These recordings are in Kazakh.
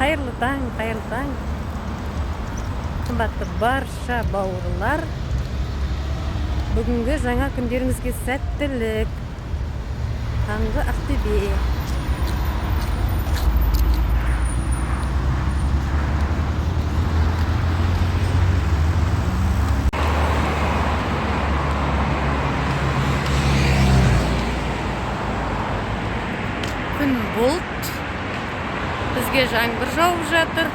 Қайырлы таң, қайырлы таң. Қымбатты барша бауырлар. Бүгінгі жаңа күндеріңізге сәттілік. Таңғы Ақтөбе. Күн бұлт. Бізге жаңбыр жауып жатыр.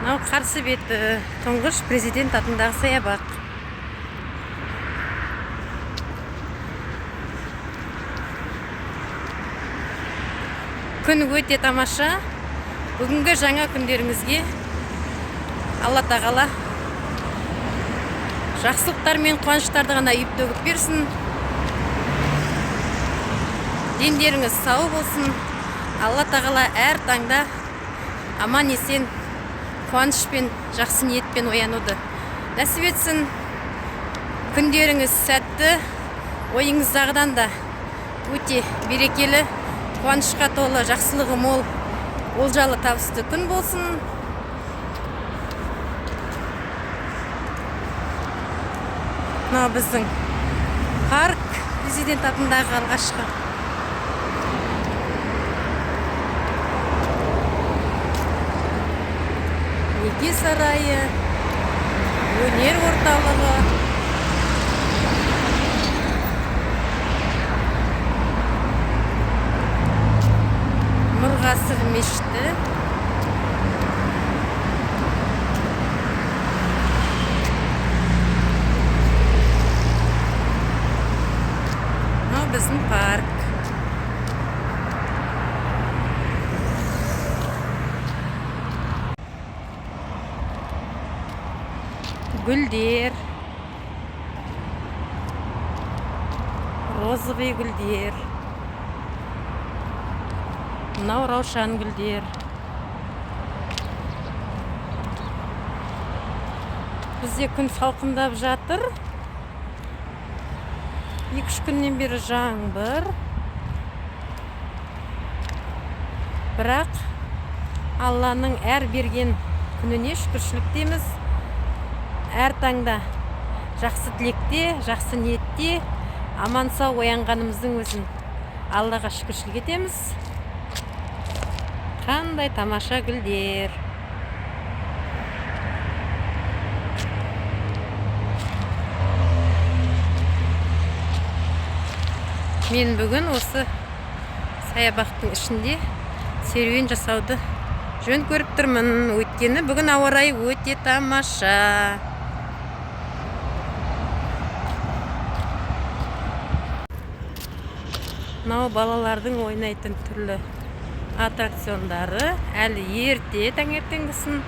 Мынау қарсы беті Тұңғыш президент атындағы саябақ. Күн өте тамаша. Бүгінгі жаңа күндеріңізге Алла тағала жақсылықтар мен қуаныштарды ғана үйіп төгіп берсін. Дендеріңіз сау болсын. Алла тағала әр таңда аман есен қуанышпен, жақсы ниетпен оянуды нәсіп етсін. Күндеріңіз сәтті, ойыңыздағыдан да өте берекелі, қуанышқа толы, жақсылығы мол, олжалы табысты күн болсын. Мынау біздің парк, президент атындағы алғашқы. Неке сарайы, өнер орталығы. Нұрғасыр мешіті. Мынау біздің парк. Гүлдер. Розовый гүлдер. Мынау раушан гүлдер. Бізде күн салқындап жатыр. 2-3 күннен бері жаңбыр. Бірақ Алланың әр берген күніне шүкіршіліктеміз. Әр таңда жақсы тілекте, жақсы ниетте аман сау оянғанымыздың өзін Аллаға шүкіршілік етеміз. Қандай тамаша гүлдер. Мен бүгін осы саябақтың ішінде серуен жасауды жөн көріп тұрмын. Өйткені бүгін ауа райы өте тамаша. Мынау балалардың ойнайтын түрлі аттракциондары. Әлі ерте таңертеңгісін.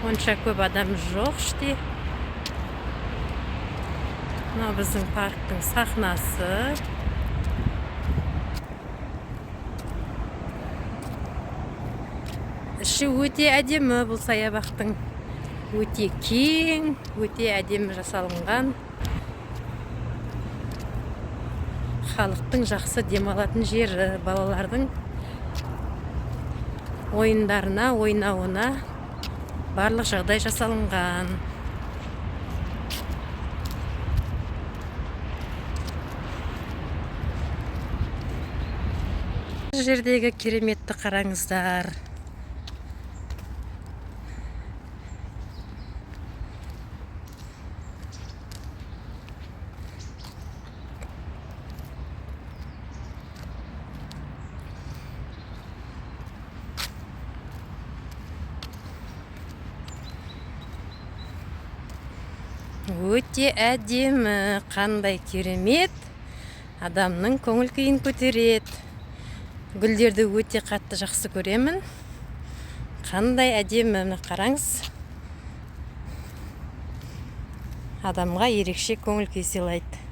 Онша көп адам жоқ іште. Мынау біздің парктың сахнасы. Іші өте әдемі бұл саябақтың. Өте кең, өте әдемі жасалынған. Халықтың жақсы демалатын жері, балалардың ойындарына, ойнауына барлық жағдай жасалынған. Бұл жердегі кереметті қараңыздар. Өте әдемі, қандай керемет, адамның көңіл күйін көтереді. Гүлдерді өте қатты жақсы көремін. Қандай әдемі, міне қараңыз. Адамға ерекше көңіл күй сыйлайды.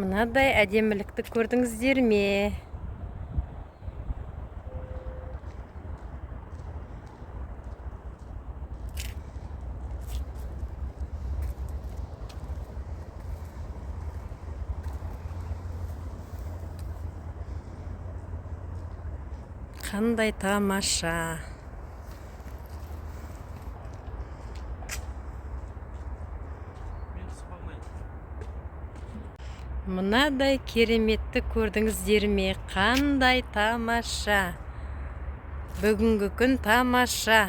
Мынадай әдемілікті көрдіңіздер ме? Қандай тамаша! Мен түсіп алмайын. Мынадай кереметті көрдіңіздер ме? Қандай тамаша! Бүгінгі күн тамаша!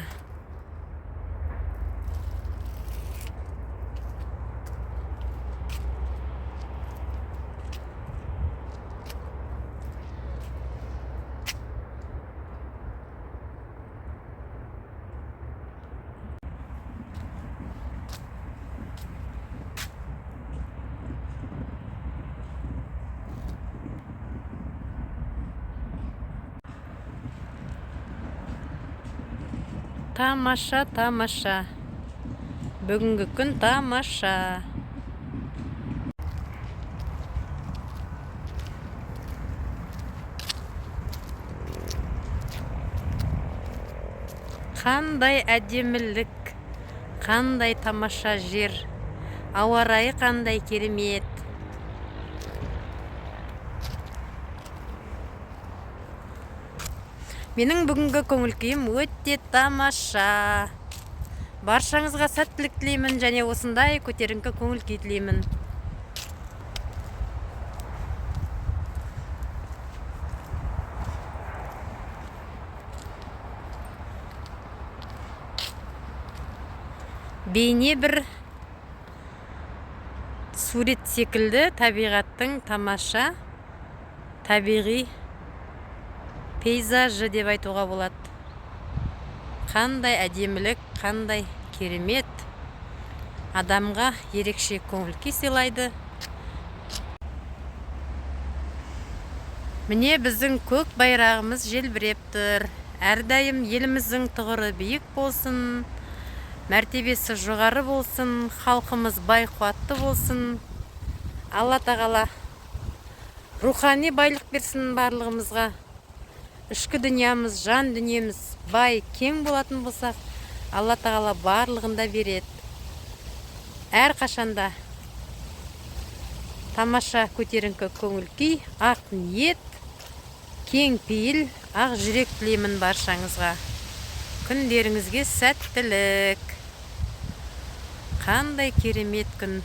Тамаша, тамаша! Бүгінгі күн тамаша! Қандай әдемілік, қандай тамаша жер, ауа райы қандай керемет! Менің бүгінгі көңіл күйім өте тамаша. Баршаңызға сәттілік тілеймін және осындай көтеріңкі көңіл күй тілеймін. Бейне бір сурет секілді табиғаттың тамаша табиғи пейзажы деп айтуға болады. Қандай әдемілік, қандай керемет! Адамға ерекше көңіл күй сыйлайды. Міне, біздің көк байрағымыз желбіреп тұр. Әрдайым еліміздің тұғыры биік болсын, мәртебесі жоғары болсын, халқымыз бай қуатты болсын. Алла тағала рухани байлық берсін барлығымызға. Ішкі дүниеміз, жан дүниеміз бай, кең болатын болсақ, Алла тағала барлығын да береді. Әрқашанда тамаша көтеріңкі көңіл күй, ақ ниет, кең пейіл, ақ жүрек тілеймін баршаңызға. Күндеріңізге сәттілік! Қандай керемет күн!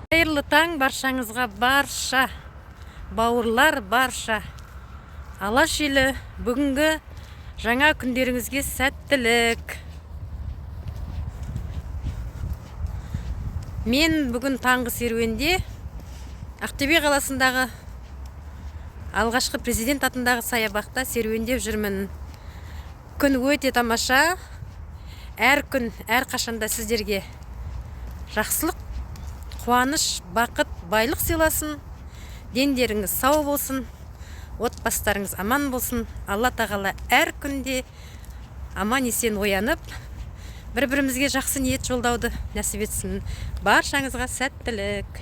Қайырлы таң баршаңызға, барша бауырлар, барша Алаш елі! Бүгінгі жаңа күндеріңізге сәттілік! Мен бүгін таңғы серуенде Ақтөбе қаласындағы алғашқы президент атындағы саябақта серуендеп жүрмін. Күн өте тамаша. Әр күн, әр қашанда сіздерге жақсылық, қуаныш, бақыт, байлық сыйласын. Дендеріңіз сау болсын, отбасыларыңыз аман болсын. Алла тағала әр күнде аман есен оянып, бір бірімізге жақсы ниет жолдауды нәсіп етсін. Баршаңызға сәттілік!